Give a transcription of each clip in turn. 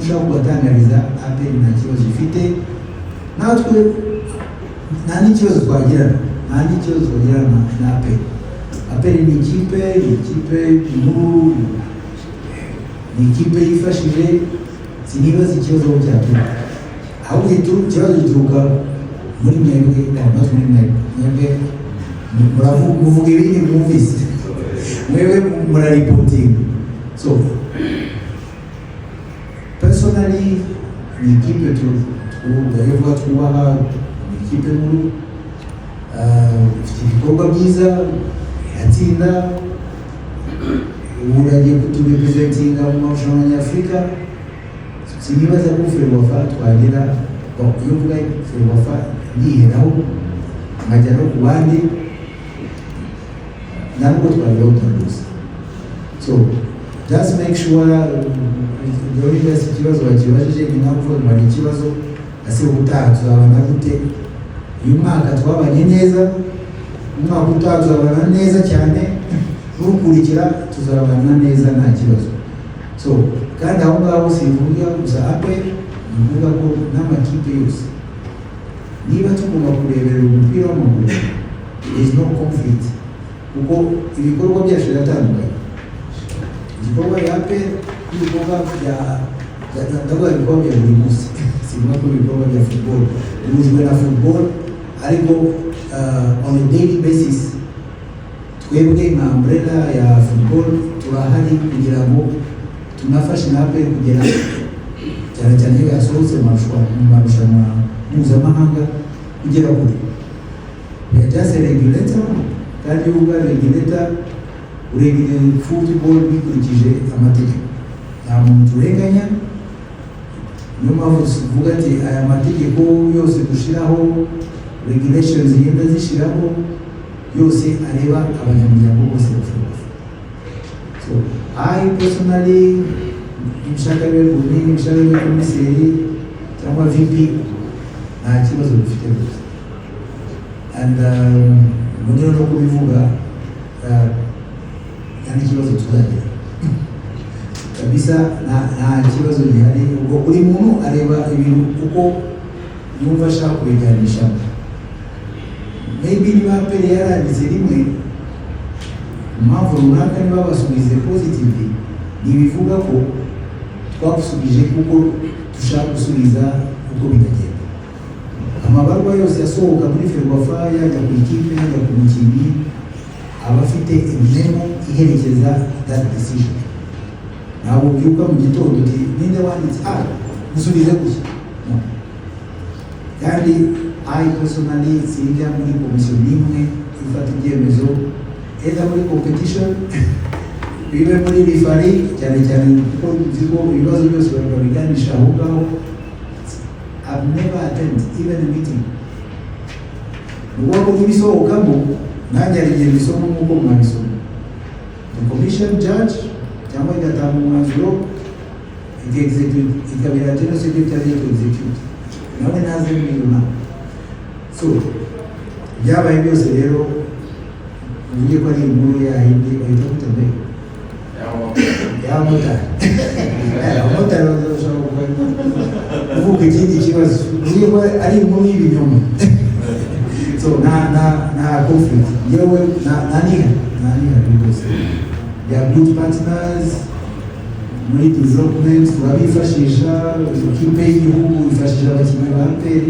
Ushobora kubatangariza, APR nta kibazo ifite natwe, nta n'ikibazo twagirana, nta n'ikibazo twagirana na APR. APR ni ikipe nkuru, ni ikipe yifashije. Sinibaza ikibazo aho cyaturuka, ahubwo ikibazo gituruka muri mwebwe, not muri mwebwe. Mwebwe muvuga ibindi mwumvise, mwebwe muraripotinga. So personally, ni ikipe ndavuga twubaha, ni ikipe nkuru, ifite ibikorwa byiza, iratsinda, ubu iragiye kuturepresentinga mu marushanwa nyafurika. Sinibaza ko FERWAFA twagera. Bon, iyo mvuga FERWAFA ndiheraho nkajya no ku bandi, ntabwo twageraho rwose. So just make sure Leonidas, ikibazo bakibajije ni nka kuvuga ngo hari ikibazo, ese ubutaha tuzabana gute? Uyu mwaka twabanye neza, umwaka utaha tuzabana neza cyane, n'ukurikira tuzabana neza, nta kibazo. So kandi aho ngaho sivuga gusa APR, ni ukuvuga ko n'amakipe yose, niba tugomba kureberera umupira w'amaguru, there is no conflict, kuko ibikorwa byacu biratandukanye. Ibikorwa bya APR n'ibikorwa bya, ndavuga ibikorwa bya buri munsi, sivuga ko ibikorwa bya football bihujwe na football, ariko on a daily basis twebwe nka umbrella ya football turahari kugira ngo tunafashe na APR kugera, cyane cyane iyo yasohotse mu marushanwa mpuzamahanga, kugera kure. We are just a regulator, kandi iyo uvuga regulator, uregulate football bikurikije amategeko, nta muntu turenganya. Niyo mpamvu tuvuga ati aya mategeko yose dushyiraho, regulations zigenda zishyiraho, yose areba abanyamuryango bose ba FERWAFA. So I personally, nshaka bibe Buni, nshaka bibe komiseri cyangwa VP, nta kibazo dufite rwose. And mbonera no kubivuga, nta n'ikibazo tuzagira kabisa, nta kibazo gihari. Ubwo buri muntu areba ibintu uko yumva ashaka kubiganishamo. Maybe niba APR yaranditse rimwe impamvu runaka, niba basubize positively, ntibivuga ko twagusubije kuko dushaka gusubiza uko bitagenda. Amabarwa yose asohoka muri FERWAFA, yajya ku ikipe, yajya ku mukinnyi, aba afite memo iherekeza that decision. Ntabwo ubyuka mu gitondo uti: "Ninde wanditse? Ah, musubize gutya." No. Kandi I personally sinjya muri komisiyo n'imwe ifata ibyemezo, either muri competition, bibe muri referee, cyane cyane kuko nzi ko ibibazo byose babiganisha aho ngaho. I've never attend even a meeting. Ni ukuvuga ko n'ibisohokamo nanjye hari igihe mbisoma nk'uko mwabisoma. The commission judge cyangwa igatanga umwanzuro, ika-execute, ikabera general secretary to execute, nawe naze muri iyo nama. So byabaye byose rero, uvuge ko ari inkuru yayindi bahita gute mbe y'abamotari. Abamotari bazashobora kuvuga ikindi kibazo, uvuge ko ari inkuru y'ibinyoma. So nta conflict, yewe nta nihari rwose. They are good partners muri development, turabifashisha. Ikipe y'igihugu ifashisha abakinnyi ba APR,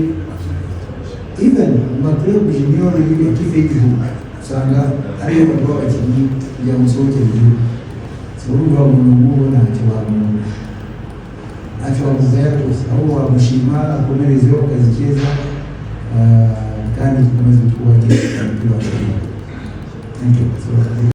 even mu ma club junior y'ikipe y'igihugu usanga ariyo baduha abakinnyi kugira ngo usohokere igihugu. So urumva umuntu nk'uwo ntacyo wamugaya rwose, ahubwo wamushima, akomerezeho akazi keza, kandi dukomeze twubake umupira wacu. Thank you. So,